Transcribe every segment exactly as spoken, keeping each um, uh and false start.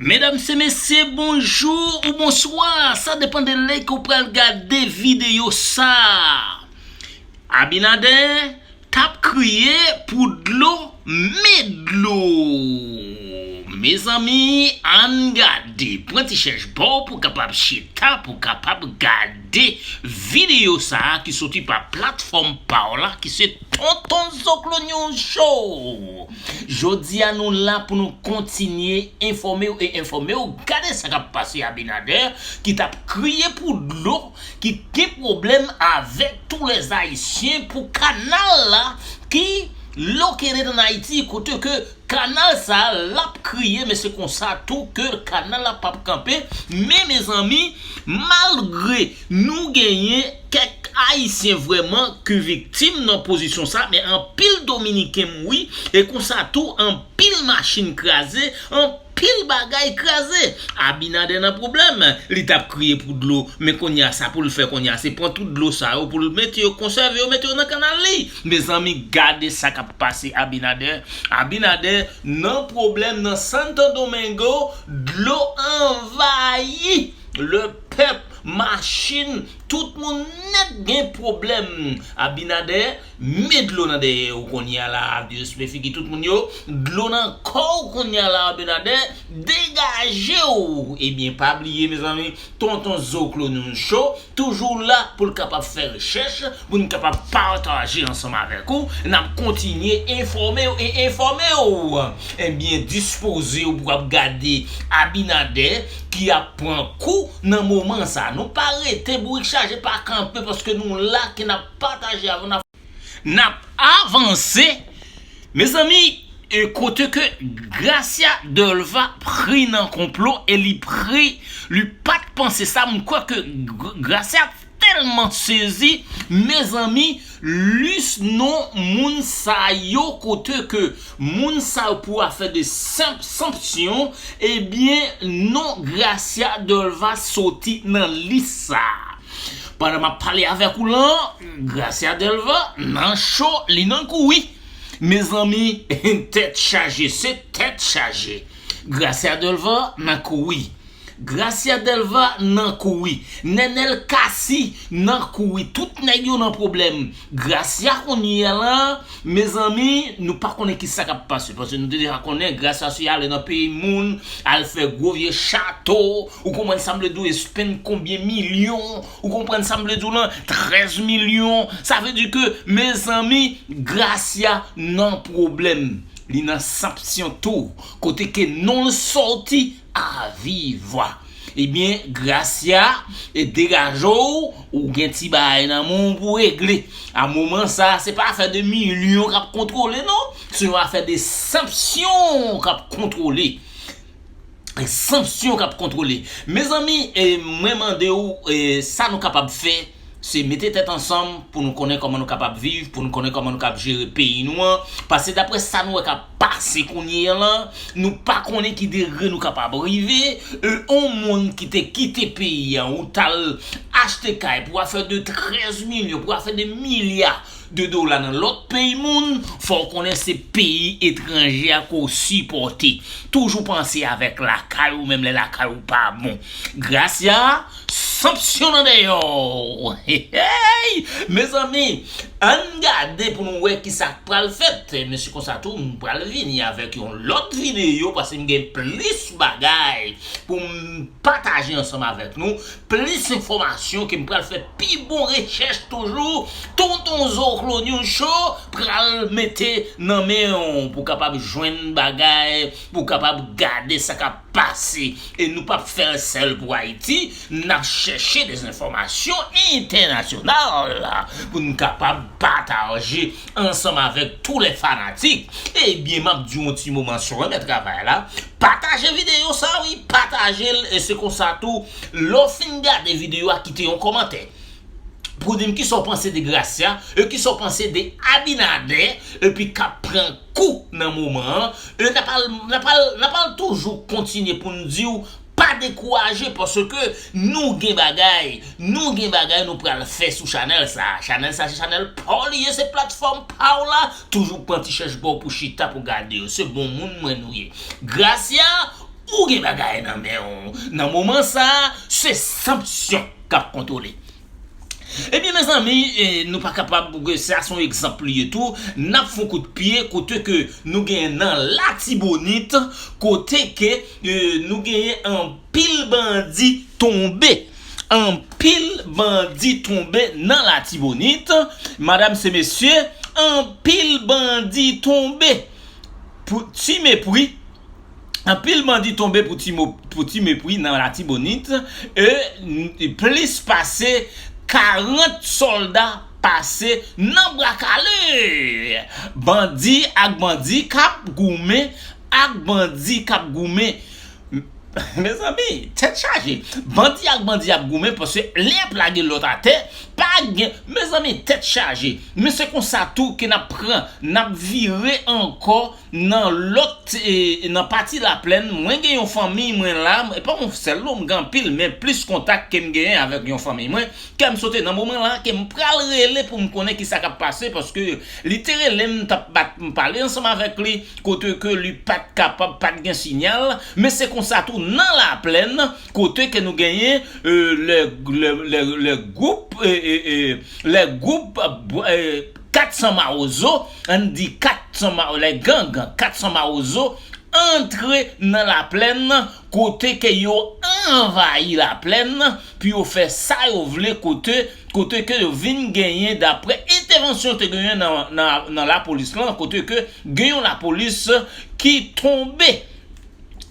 Medam e mesye, bonjou ou bonswa, sa depann de lè ke w pral gade videyo sa. Abinader t ap kriye pou dlo, men dlo. Mezanmi, ann gade, pran ti chèz pa w pou w kapab chita, pou w kapab gade videyo sa a ki soti pa platfòm pa w la, ki se Tonton Zoklo News Show. Jodi a nou la pou nou kontinye enfòme w e enfòme w. Gade sa k ap pase Abinader ki t ap kriye pou dlo, ki gen pwoblèm avèk tous les Haïtiens pou kanal la ki located en Haïti, kote ke kanal sa l ap kriye, men se konsa tou ke kanal la p ap kanpe. Men mezanmi, malgre nou genyen kèk Ayisyen vrèman ki viktim nan pozisyon sa, men anpil Dominiken mouri, e konsa tou anpil machin kraze, anpil bagay kraze. Abinader nan pwoblèm, li t ap kriye pou dlo, men kounye a sa pou l fè kounye a, se pran tout dlo sa yo pou l mete yo, konsève yo, mete yo nan kanal li. Mezanmi, gade sa k ap pase Abinader. Abinader nan pwoblèm nan Santo Domingo, dlo anvayi le pèp, machin, tout moun nèt gen pwoblèm. Abinader, met dlo nan dèyè w kounye a la, Diospe figi tout moun yo, dlo nan kò w kounye a la, Abinader, degaje w. Ebyen, pa bliye, mezanmi, Tonton Zoklo News Show toujou la pou l kapab fè rechèch, pou n kapab pataje ansanm avèk ou. N ap kontinye enfòme w e enfòme w. Ebyen, dispoze w pou w ap gade Abinader ki ap pran kou nan moman sa. Nou pa rete bourik chaje pa kanpe, paske nou la ke n ap pataje avè w, n ap, n ap avanse. Mezanmi, e kote ke Gracia Delva pri nan konplo e li pri, li pa t panse sa, m kwè ke G-, Gracia tèlman sezi, mezanmi, lis non moun sa yo, kote ke moun sa yo pou afè de sanp-, sanksyon, ebyen, non Gracia Delva soti nan lis sa. Pandan m ap pale avèk ou lan, Gracia Delva nan cho, li nan kouri. Mezanmi, tèt chaje, se tèt chaje. Gracia Delva nan kouri. Gracia Delva nan kouri. Nenel Cassy nan kouri. Tout nèg yo nan pwoblèm. Gracia kounye a la, mezanmi, nou pa konnen ki sa k ap pase. Paske nou te deja konnen, Gracia se ale nan peyi moun, al fè gwo vye chato. Ou konprann sa m vle di w, e spend konbyen milyon. Ou konprann sa m vle di w lan? Trèz milyon. Sa vle di ke, mezanmi, Gracia nan pwoblèm. Li nan sanksyon tou. Kote ke non l sòti, a viv vwa. Ebyen, Gracia, e degaje w, ou gen ti bagay nan men w pou regle. A moman sa, se pa afè de milyon k ap kontwole, non. Se yon afè de sanksyon k ap kontwole. Sanksyon k ap kontwole. Mezanmi, e, mwen mande w, e, sa nou kapab fè, se mete tèt ansanm pou nou konnen kòman nou kapab viv, pou nou konnen kòman nou kapab jere peyi nou an. Paske daprè sa nou wè k ap pase kounye a lan, nou pa konnen ki degre nou kapab rive. E, yon moun ki te kite peyi a, ou t al achte kay pou afè de trèz milyon, pou afè de milya de dola nan lòt peyi moun, fò w konnen se peyi etranje a ke w sipòte. Toujou panse avèk lakay ou, menm lè lakay ou pa bon. Gracia, sanksyon nan dèyè w. Hey, hey! Mezanmi, ann gade pou nou wè ki sa k pral fèt. Men se konsa tou, m pral vini avèk yon lòt videyo, paske m gen plis bagay pou m pataje ansanm avèk nou, plis enfòmasyon ke m pral fè pi bon rechèch toujou. Tonton Zoklo News Show pral mete nan men w pou kapab jwenn bagay, pou kapab gade sa k ap pase. E nou p ap fè l sèl pou Ayiti, n ap chèche de enfòmasyon entènasyonal pou n kapab pataje ansanm avèk tous les fanatiques. Ebyen, m ap di w yon ti mo, mèsi, renmen travay la. Pataje videyo sa, wi, pataje l, e se konsa tou, lè w fin gade videyo a, kite yon kòmantè pou di m kisa w panse de Gracia, e kisa w panse de Abinader, epi k ap pran kou nan moman an. E n ap al, n ap al, n ap al toujou kontinye pou n di w pa dekouraje, paske nou gen bagay, nou gen bagay nou pral fè sou chanèl sa. Chanèl sa se chanèl pa w li ye, se platfòm pa w la. Toujou pran ti chèz pa w pou chita pou gade yo. Se bon moun mwen nou ye. Gracia, ou gen bagay nan men w. Nan moman sa a, se sanksyon k ap kontwole. Ebyen, mezanmi, eh, nou pa kapab, sa se yon egzanp li ye tou. N ap fè yon kout pye kote ke nou genyen nan Latibonit, kote ke, eh, nou genyen anpil bandi tonbe. Anpil bandi tonbe nan Latibonit. Madam se mesye, anpil bandi tonbe. Pou ti mepri, anpil bandi tonbe pou ti, mo- pou ti mepri nan Latibonit. E n- plis pase karant sòlda pase nan bra kale. Bandi ak bandi k ap goumen, ak bandi k ap goumen. Mezanmi, tèt chaje. Bandi ak bandi ap goumen paske len ap lage lòt atè. Pa gen, mezanmi, tèt chaje. Men se konsa tou ke n ap pran, n ap vire ankò nan lòt, eh, nan pati Laplèn. Mwen gen yon fanmi mwen la, e pa yon sèl non, m gen anpil, men plis kontak ke m genyen avèk yon fanmi mwen, ke m sote nan moman la, ke m pral rele pou m konnen kisa k ap pase, paske li te rele m, m t ap bat, m pale ansanm avèk li, kote ke li pa t kapab, pa t gen siyal, men se konsa tou nan Laplèn, kote ke nou genyen, eh, le, le, le, le gwoup, eh, eh, eh, le gwoup, eh, kat san Mawozo, ann di kat san Ma- le gang kat san Mawozo antre nan Laplèn, kote ke yo anvayi Laplèn, pou yo fè sa yo vle, kote, kote ke yo vin genyen, daprè entèvansyon te genyen nan, nan, nan lapolis lan, kote ke gen yon lapolis ki tonbe.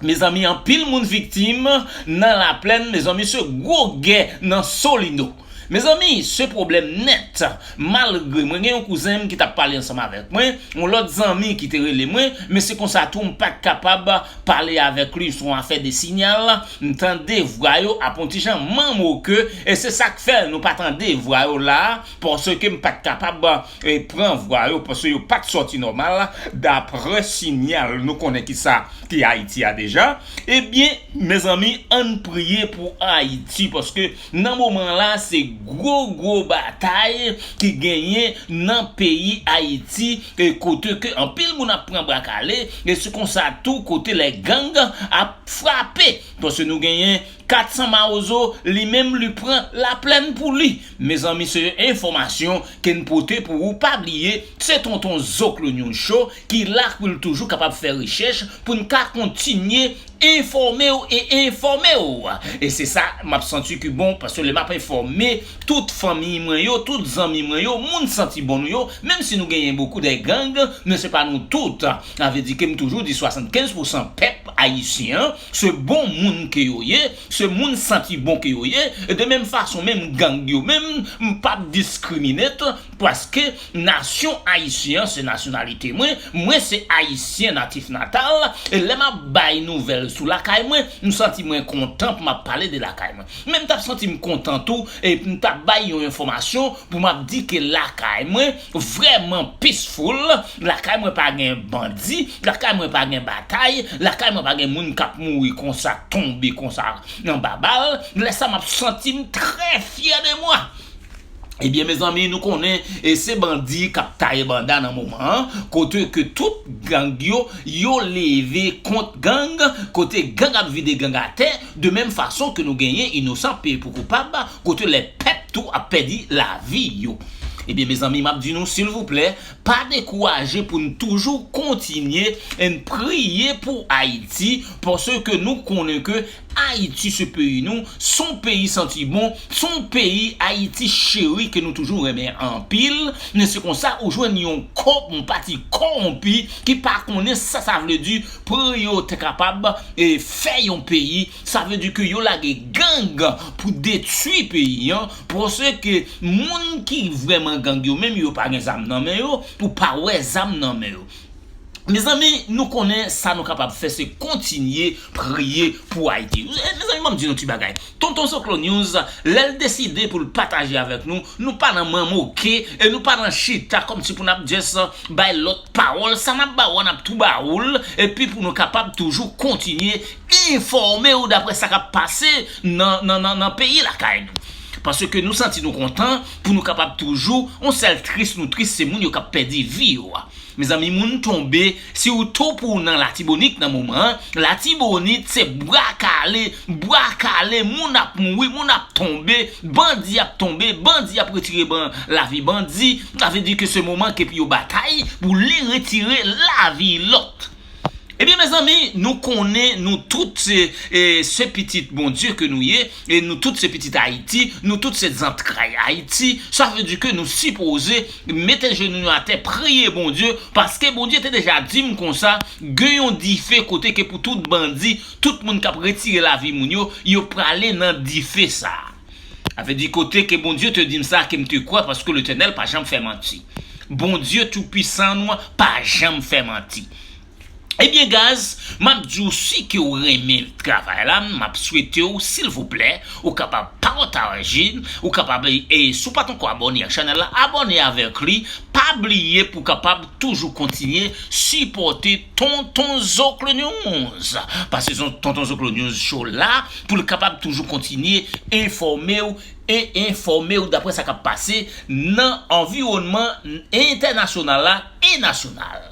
Mezanmi, anpil moun viktim nan Laplèn, mezanmi, se gwo gè nan Solino. Mezanmi, se pwoblèm nèt. Malgre mwen gen yon kouzen m ki t ap pale ansanm avèk mwen, yon lòt zanmi ki te rele mwen, men se konsa tou m pa t kapab pale avèk li sou afè de siyal. M tande vwa yo ap yon ti jan manmoke, e se sa k fè nou pa tande vwa yo la, paske m pa t kapab, eh, pran vwa yo, paske yo pa t sòti nòmal, daprè siyal. Nou konnen kisa ki Ayiti a deja. Ebyen, mezanmi, ann priye pou Ayiti, paske nan moman la, se gwo, gwo batay ki genyen nan peyi Ayiti, e kote ke anpil moun ap pran bra kale, e se konsa tou kote lè gang ap frape, paske nou genyen kat san Mawozo, li menm li pran Laplèn pou li. Mezanmi, se enfòmasyon ke n pote pou ou. Pa bliye, se tonton Zoklo News Show ki la pou l toujou kapab fè rechèch pou n ka kontinye enfòme w e enfòme w. E se sa m ap santi ki bon, paske lè m ap enfòme tout fanmi mwen yo, tout zanmi mwen yo, moun santi bon nou yo, menm si nou genyen bokou de gang, men se pa nou tout. Sa vle di ke m toujou di swasannkenz pousan pèp ayisyen an, se bon moun ke yo ye, se moun santi bon ke yo ye. E de menm fason, menm gang yo menm, m p ap diskrimine t, paske nasyon ayisyen an se nasyonalite mwen, mwen se ayisyen natif natal, e lè m ap bay nouvèl sou lakay mwen, m santi mwen kontan pou m ap pale de lakay mwen. Men m t ap santi m kontan tou, e m t ap bay yon enfòmasyon pou m ap di ke lakay mwen vrèman peaceful, lakay mwen pa gen bandi, lakay mwen pa gen batay, lakay mwen pa gen moun k ap mouri konsa, tonbe konsa anba bal. Lè sa m ap santi m trè fyè de mwa. Ebyen, mezanmi, nou konnen, e se bandi k ap taye banda nan moman an, kote ke tout gang yo, yo leve kont gang, kote gang ap vide gang atè, de menm fason ke nou genyen inosan peye pou koupab, kote lè pèp tou ap pèdi lavi yo. Ebyen, mezanmi, m ap di nou, silvouplè, pa dekouraje pou n toujou kontinye n priye pou Ayiti, paske nou konnen ke Ayiti se peyi nou, se yon peyi santi bon, se yon peyi Ayiti cheri ke nou toujou renmen anpil, men se konsa ou jwenn yon kò-, yon pati kòwonpi ki pa konnen sa sa vle di pou yo te kapab, e, fè yon peyi. Sa vle di ke yo lage gang pou detwi peyi an, paske moun ki vrèman gang yo menm, yo pa gen zam nan men yo, ou pa wè zam nan men yo. Mezanmi, nou konnen sa nou kapab fè, se kontinye priye pou Ayiti. E, mezanmi, ban m di nou ti bagay. Tonton Zoklo News, lè l deside pou l pataje avèk nou, nou pa nan manmoke, e nou pa nan chita kòmsi pou n ap just bay lòt pawòl. Sa n ap ba w an, n ap tou ba ou l, epi pou nou kapab toujou kontinye enfòme w daprè sa k ap pase nan, nan, nan, nan peyi lakay nou. Paske nou santi nou kontan pou nou kapab toujou, yon sèl tris nou tris, se moun yo k ap pèdi vi yo a. Mezanmi, moun tonbe, si w tou pou w nan Latibonit nan moman an, Latibonit se bwa kale, bwa kale, moun ap mouri, moun ap tonbe, bandi ap tonbe, bandi ap retire ban lavi bandi. Sa vle di ke se moman ke pou yo batay pou li retire lavi lòt. Ebyen, mezanmi, nou konnen nou tout se, e, se pitit Bondye ke nou ye, e nou tout se pitit Ayiti, nou tout se zantray Ayiti. Sa vle di ke nou sipoze mete jenou nou atè, priye Bondye, paske Bondye te deja di m konsa, gen yon dife kote ke pou tout bandi, tout moun k ap retire lavi moun yo, yo prale nan dife sa a. Sa vle di kote ke Bondye te di m sa, ke m te kwè, paske Letènèl pa janm fè manti. Bondye Toupisan nou an pa janm fè manti. Ebyen, guys, m ap di w, si ke w renmen travay la, m ap swete w, silvouplè, ou kapab pataje l, ou kapab, e, si w pa t ankò abòne ak chanèl la, abòne avèk li. Pa bliye pou w kapab toujou kontinye sipòte Tonton Zoklo News. Paske Zon-, Tonton Zoklo News Show la, pou l kapab toujou kontinye enfòme w e enfòme w daprè sa k ap pase nan anviwònman entènasyonal la e nasyonal.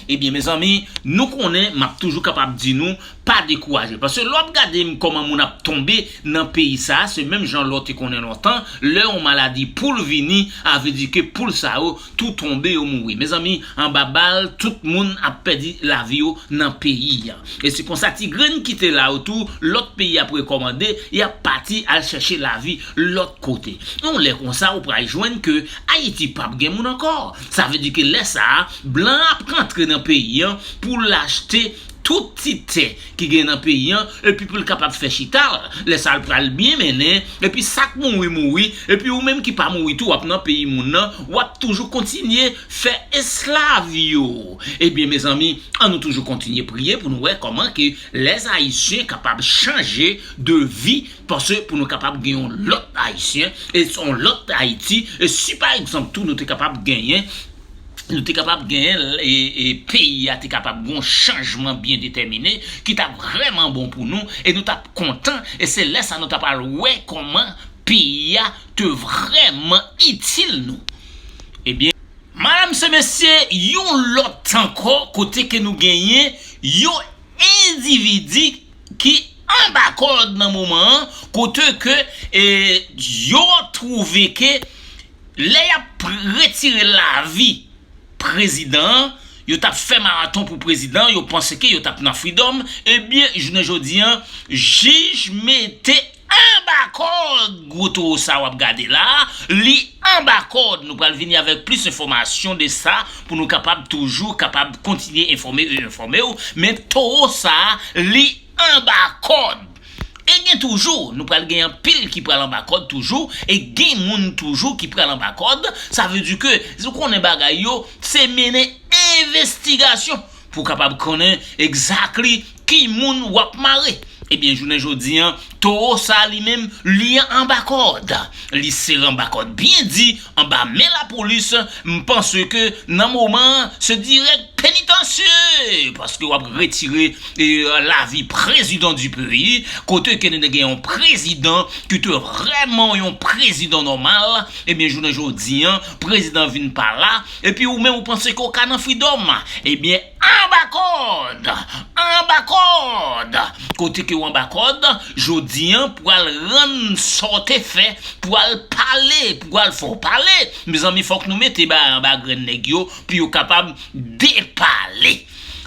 Ebyen, mezanmi, nou konnen m ap toujou kapab di nou, pa dekouraje. Paske lè w ap gade m kòman moun ap tonbe nan peyi sa a, se menm jan lè w te konnen lontan, lè yon maladi poul vini, a vle di ke poul sa yo tou tonbe, yo mouri. Mezanmi, anba bal, tout moun ap pèdi lavi yo nan peyi a. E se konsa, ti grenn ki te la yo tou, lòt peyi ap rekòmande, y ap pati al chèche lavi lòt kote. Yon lè konsa, ou pral jwenn ke Ayiti p ap gen moun ankò. Sa vle di ke lè sa a, blan ap rantre nan peyi an pou l achte tout ti tè ki gen nan peyi an, epi pou l kapab fè chita l. Lè sa a, l pral byen mennen, epi sa k mouri, mouri, epi ou menm ki pa mouri tou, w ap nan peyi moun nan, w ap toujou kontinye fè esklav yo. Ebyen, mezanmi, ann nou toujou kontinye priye pou nou wè kòman ke lèzayisyen kapab chanje de vi, paske pou nou kapab gen yon lòt Ayisyen, e yon lòt Ayiti, e si pa egzanp tou nou te kapab genyen, nou te kapab genyen, e, e peyi a te kapab gen yon chanjman byen detèmine ki t ap vrèman bon pou nou, e nou t ap kontan, e se lè sa nou t ap al wè kòman peyi a te vrèman itil nou. Ebyen, madam se mesye, yon lòt ankò kote ke nou genyen yon endividi ki anba kòd nan moman an, kote ke, e, yo twouve ke lè y ap retire lavi prezidan an, yo t ap fè maraton pou prezidan an, yo panse ke yo t ap nan freedom, ebyen, jounen jodi an, jij mete anba kòd gwo towo sa w ap gade la, li anba kòd. Nou pral vini avèk plis enfòmasyon de sa pou nou kapab toujou kapab kontinye enfòme e enfòme w, men towo sa, li anba kòd. E gen toujou, nou pral gen anpil ki pral anba kòd toujou, e gen moun toujou ki pral anba kòd. Sa vle di ke, si w konnen bagay yo, se mennen envestigasyon pou w kapab konnen exactly ki moun w ap mare. Ebyen, jounen jodi an, towo sa li menm, li anba kòd. Li sere anba kòd byen di, anba men lapolis. M panse ke nan moman an, se dirèk penitansye, paske w ap retire, e, lavi prezidan di peyi, kote ke nou te gen yon prezidan ki te vrèman yon prezidan nòmal, ebyen, jounen jodi an, prezidan vin pa la, epi ou menm ou panse ke w ka nan freedom, ebyen, anba kòd, anba kòd, kote ke w anba kòd, jodi an, pou al rann sa w te fè, pou al pale, pou al fè w pale, mezanmi, fòk nou mete bagay anba grenn nèg yo, pou yo kapab depale.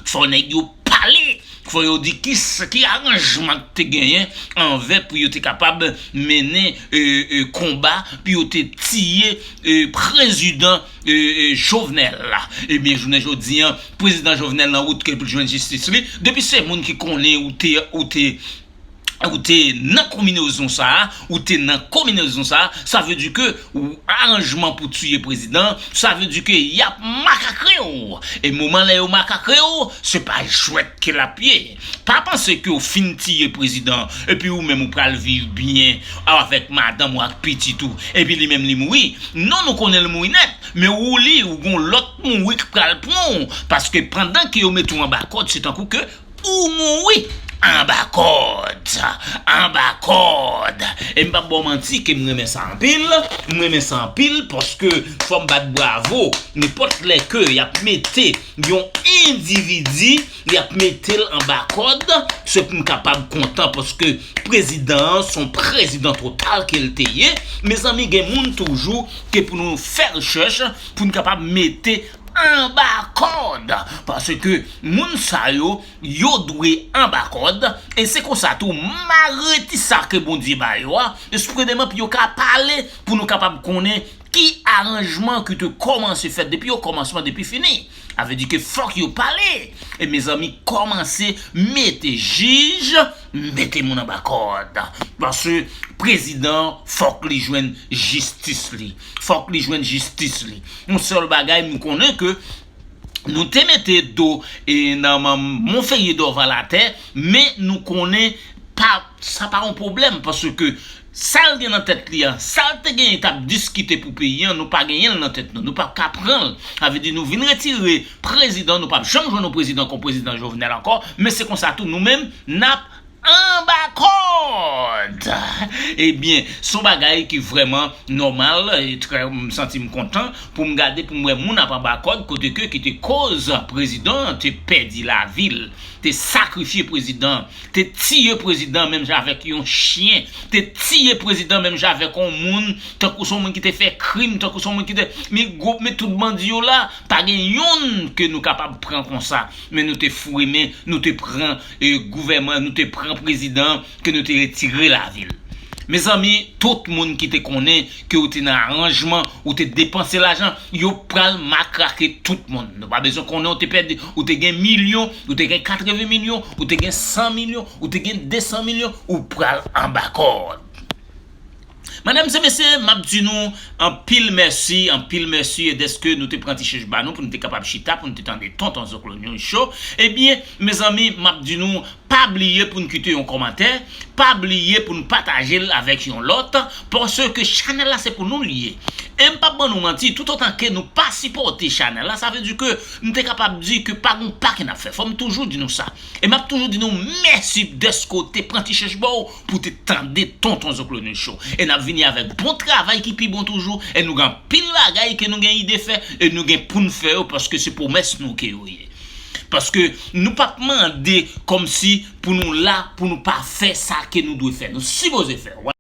Fò nèg yo pale. Fò yo di ki s-, ki aranjman k te genyen anvè pou yo te kapab mennen, e, e, konba, pou yo te tiye, e, prezidan, e, e, Jovenel la. Ebyen, jounen jodi an, prezidan Jovenel nan wout ke pou l jwenn jistis li. Depi se moun ki konnen ou te, ou te ou te nan konbinezon sa a, ou te nan konbinezon sa a, sa vle di ke ou aranjman pou tiye prezidan, sa vle di ke y ap makakre w. E moman lè yo makakre w, se pa jwèt ke l ap ye. Pa panse ke w fin tiye prezidan, epi ou menm ou pral viv byen avèk madanm ou ak pitit ou, epi li menm li mouri. Non, nou konnen l mouri nèt, men ou li, ou gon lòt mouri k pral pran w, paske pandan ke yo mete w anba kòd, se tankou ke ou mouri anba kòd. anba kòd. E m p ap ba w manti ke m renmen sa anpil. M renmen sa anpil paske fò m bat bravo nenpòt lè ke y ap mete yon endividi, y ap mete l anba kòd. Se pou m kapab kontan paske prezidan an se yon prezidan total ke l te ye. Mezanmi, gen moun toujou ke pou nou fè rechèch pou n kapab mete anba kòd. Paske moun sa yo, yo dwe anba kòd. E se konsa tou, malgre ti sa ke Bondye ba yo a, espredeman pou yo ka pale, pou nou kapab konnen ki aranjman ki te kòmanse fèt depi okòmansman, depi fini. Sa vle di ke fòk yo pale. E mezanmi, kòmanse mete jij, mete moun anba kòd. Paske prezidan, fòk li jwenn jistis li. Fòk li jwenn jistis li. Yon sèl bagay, m konnen ke nou te mete do e nan Monferrier Dorval atè, men nou konnen pa, sa pa yon pwoblèm, paske sa l gen nan tèt li an, sa l te genyen t ap diskite pou peyi an, nou pa genyen l nan tèt nou, nou p ap ka pran l. Sa vle di nou vin retire prezidan, nou p ap janm jwenn yon prezidan kon prezidan Jovenel ankò, men se konsa tou nou menm, n ap anba kòd. Ebyen, se yon bagay ki vrèman nòmal, e trè, m santi m kontan pou m gade, pou m wè moun ap anba kòd, kote ke ki te koz prezidan te pèdi lavi l, te sakrifye prezidan, te tiye prezidan menm jan avèk yon chyen, te tiye prezidan menm jan avèk yon moun, tankou se yon moun ki te fè krim, tankou se yon moun ki te, men gwo, men tout bandi yo la, pa gen yonn ke nou kapab pran konsa, men nou te foure men, nou te pran, e, gouvènman, nou te pran prezidan, ke nou te retire lavi l. Mezanmi, tout moun ki te konnen ke w te nan aranjman, ou te depanse lajan, yo pral matrake tout moun. Nou pa bezwen konnen ou te pèdi, ou te gen milyon, ou te gen katreven milyon, ou te gen san milyon, ou te gen desan milyon, ou pral anba kòd. Medam e mesye, m ap di nou anpil mèsi, anpil mèsi dèske nou te pran ti chèch ba nou pou nou te kapab chita, pou nou te tande Tonton Zoklo News Show. Ebyen, mezanmi, m ap di nou, pa bliye pou n kite yon kòmantè, pa bliye pou n pataje l avèk yon lòt, paske chanèl la se pou nou l ye. E m p ap ban nou manti, toutotan ke nou pa sipòte chanèl la, sa vle di ke m te kapab di ke pa gon pa ke n ap fè. Fò m toujou di nou sa. E m ap toujou di nou mèsi dèske w te pran ti chèch ba w pou w te tande Tonton Zoklo News Show. E n ap vini avèk bon travay ki pi bon toujou. E nou gen anpil bagay ke nou gen ide fè. E nou gen pou n fè yo paske se pwomès nou ke yo ye. Paske nou p ap mande kòmsi pou nou la, pou nou pa fè sa ke nou dwe fè. Nou sipoze fè.